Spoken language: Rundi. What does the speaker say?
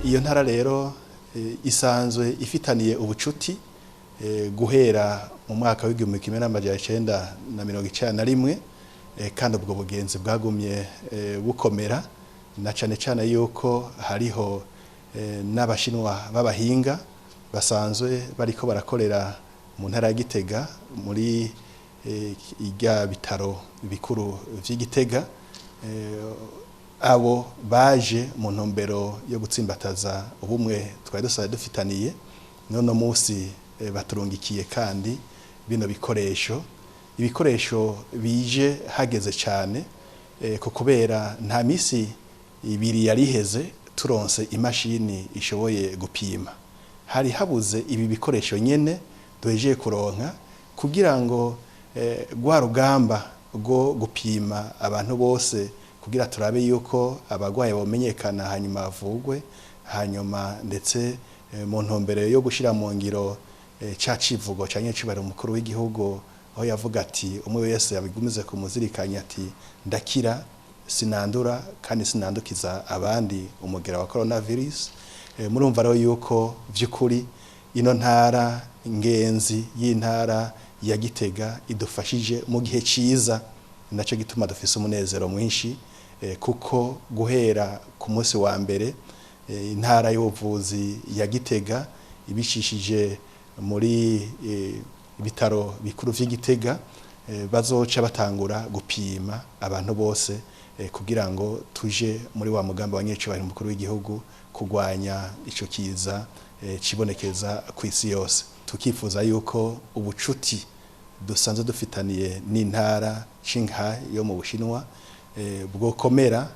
Iyo ntara rero isanzwe ifitaniye ubucuti guhera mu mwaka w'1991, kandi ubwo bugenzi bwagumye bukomera, na cane cane yuko hariho n'Abashinwa b'abahinga basanzwe bariko barakorera mu ntara ya Gitega muri irya bitaro bikuru vy'Igitega. Abo baje mu ntumbero yo gutsimbataza ubumwe twari dusanzwe dufitaniye. None munsi baturungikiye kandi bino bikoresho, ibikoresho bije hageze cyane, ko kubera nta misi 2 yari iheze turonse imashini ishoboye gupima. Hari habuze ibi bikoresho nyene duhejeje kuronka kugira ngo rwa rugamba rwo gupima abantu bose, kugira turabe yuko abagwayi bomenyekana hanyuma bavugwe, hanyuma ndetse mu ntumbero yo gushira mu ngiro ca civugo canke cibara umukuru w'igihugu, aho yavuga ati umwe wese yabigumize kumuzirikanya ati ndakira sinandura kandi sinandukiza abandi umugera wa coronavirus. Murumva rero yuko vy'ukuri ino ntara ngenzi y'intara ya Gitega idufashije mu gihe ciza, naco gituma dufise umunezero mwinshi, kuko guhera ku munsi wa mbere intara y'ubuvuzi ya Gitega ibicishije muri ibitaro bikuru vy'Igitega bazoca batangura gupima abantu bose, kugira ngo tuje muri wa mugambi wa nyecubahiro umukuru w'igihugu kugwanya ico kiza cibonekeza ku isi yose. Tukifuza yuko ubucuti dusanzwe dufitaniye n'intara Qinghai yo mu Bushinwa bwokomera.